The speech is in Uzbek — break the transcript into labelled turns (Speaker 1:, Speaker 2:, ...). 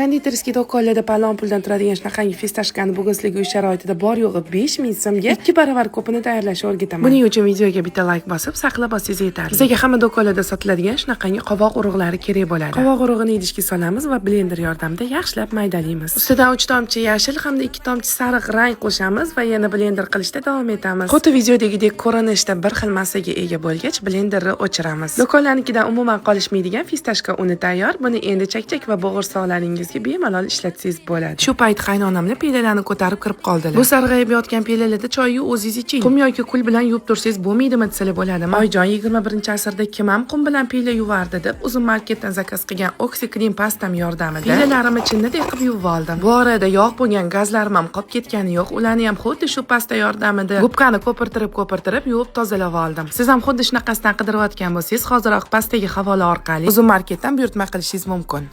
Speaker 1: Кондитерский do'konlarda palon puldan turadigan shunaqangi фисташка ni bugun sizlarga uy sharoitida bor yo'g'i 5000 so'mga 2 baravar ko'pini tayyorlashni o'rgataman. Buning uchun videoga bitta layk bosib, saqlab olsangiz yetarli. Bizga hamma do'konlarda sotiladigan shunaqangi qovoq urug'lari kerak bo'ladi. Qovoq urug'ini idishga solamiz va blender yordamida yaxshilab maydalaymiz. Ustidan 3 tomchi yashil hamda 2 tomchi sariq rang qo'shamiz va yana blender qilishda davom etamiz. Xuddi videodagidek ko'rinishda bir xil massaga ega bo'lgach, blenderni o'chiramiz. Do'konlarnikidan umuman qolishmaydigan фисташка uni tayyor. Buni endi chakchak va bo'g'irsoqlaringizga bemalol ishlatsangiz bo'ladi. Shu payt qaynonamlar piyodalarni ko'tarib kirib qoldilar. "Bu sarg'ayib yotgan piyodalarda choyni o'zingiz iching. Qum yoki kul bilan yuvib tursangiz bo'lmaydimi?" desalar bo'ladimi? "Oyjon, 21-asrda kim ham qum bilan piyola yuvardi?" deb o'zim marketdan заказ qilgan Oxyclean pastam yordamida piyolalarimni chinnidek qilib yuvib oldim. Bu orada yog' bo'lgan gazlarim ham qolib ketgani yo'q. Ularni ham xuddi shu pasta yordamida gubkani ko'pirtirib ko'pirtirib yuvib tozalab oldim. Siz ham xuddi shunaqasidan qidirayotgan bo'lsangiz, hoziroq pastdagi havola orqali Uzum marketdan buyurtma qilishingiz mumkin.